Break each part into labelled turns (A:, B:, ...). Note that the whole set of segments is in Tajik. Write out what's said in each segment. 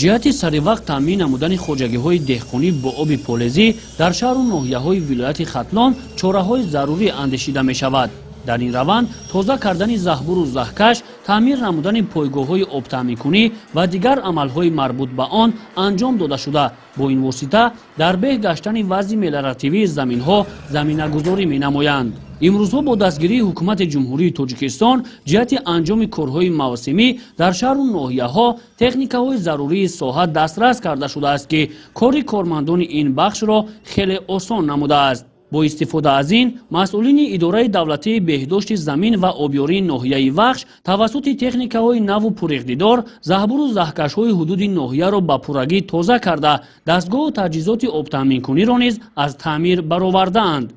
A: Ҷиҳати саривақт таъмин намудани хоҷагиҳои деҳқонӣ бо оби полезӣ дар шаҳру ноҳияҳои вилояти Хатлон чораҳои зарурӣ андешида мешавад. Дар ин раванд тоза кардани заҳбуру заҳкаш, таъмир намудани пойгоҳҳои обтаъминкунӣ ва дигар амалҳои марбут ба он анҷом дода шуда, бо ин восита дар беҳ гаштани вазъи мелиоративии заминҳо заминагузорӣ менамоянд. Имрӯзҳо бо дастгирии ҳукумати Ҷумҳурии Тоҷикистон ҷиҳати анҷоми корҳои мавсимӣ дар шаҳру ноҳияҳо техникаҳои зарурии соҳа дастрас карда шудааст, ки кори кормандони ин бахшро хеле осон намудааст. Бо истифода аз ин масъулини идораи давлатии беҳдошти замин ва обёрии ноҳияи Вахш тавассути техникаҳои наву пуриқтидор заҳбуру заҳкашҳои ҳудуди ноҳияро ба пуррагӣ тоза карда, дастгоҳу таҷҳизоти обтаъминкуниро низ аз таъмир баровардаанд.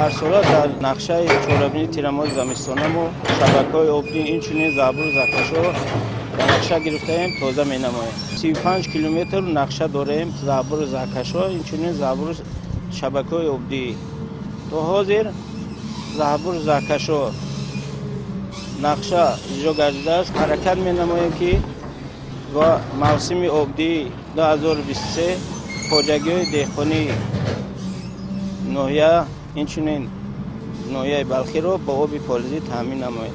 B: Ҳарсола дар нақшаи чорабинии тирамоҳи замистона мо шабакаҳои обдиҳӣ, инчунин заҳбуру заҳкашҳоро ба нақша гирифтаем, тоза менамоем. 35 километр нақша дорем заҳбуру заҳкашҳо, инчунин заҳбуру шабакаҳои обдиҳӣ. То ҳозир заҳбуру заҳкашҳо нақша иҷро гардидааст. Ҳаракат менамоем, ки ба мавсими обдиҳии 2023 хоҷагиҳои деҳқонии ноҳия, инчунин ноҳияи Балхиро бо оби полизӣ таъмин намоем.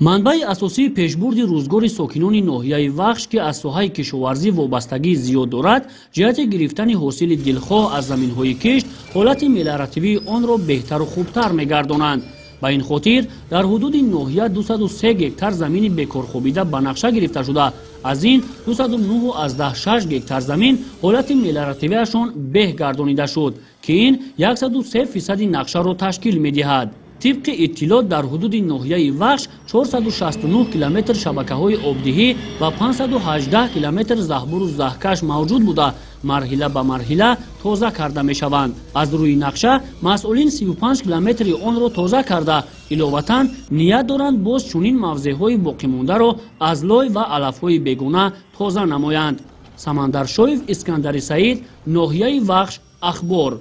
A: Манбаи асосии пешбурди рӯзгори сокинони ноҳияи Вахш, ки аз соҳаи кишоварзӣ вобастагӣ зиёд дорад, ҷиҳати гирифтани ҳосили дилхоҳ аз заминҳои кишт ҳолати мелиоративии онро беҳтару хубтар мегардонанд. Ба ин хотир дар ҳудуди ноҳия 203 гектар замини бекорхобида ба нақша гирифта шуда, аз ин 209,6 гектар замин ҳолати мелиоративиашон беҳ гардонида шуд, ки ин 103% нақшаро ташкил медиҳад. Тибқи иттилоъ дар ҳудуди ноҳияи Вахш 469 километр шабакаҳои обдиҳӣ ва 518 километр заҳбуру заҳкаш мавҷуд буда, марҳила ба марҳила тоза карда мешаванд. Аз рӯи нақша масъулин 35 километри онро тоза карда, иловатан ният доранд боз чунин мавзеъҳои боқимондаро аз лой ва алафҳои бегона тоза намоянд. Самандаршоев, Искандари Саид, ноҳияи Вахш, Ахбор.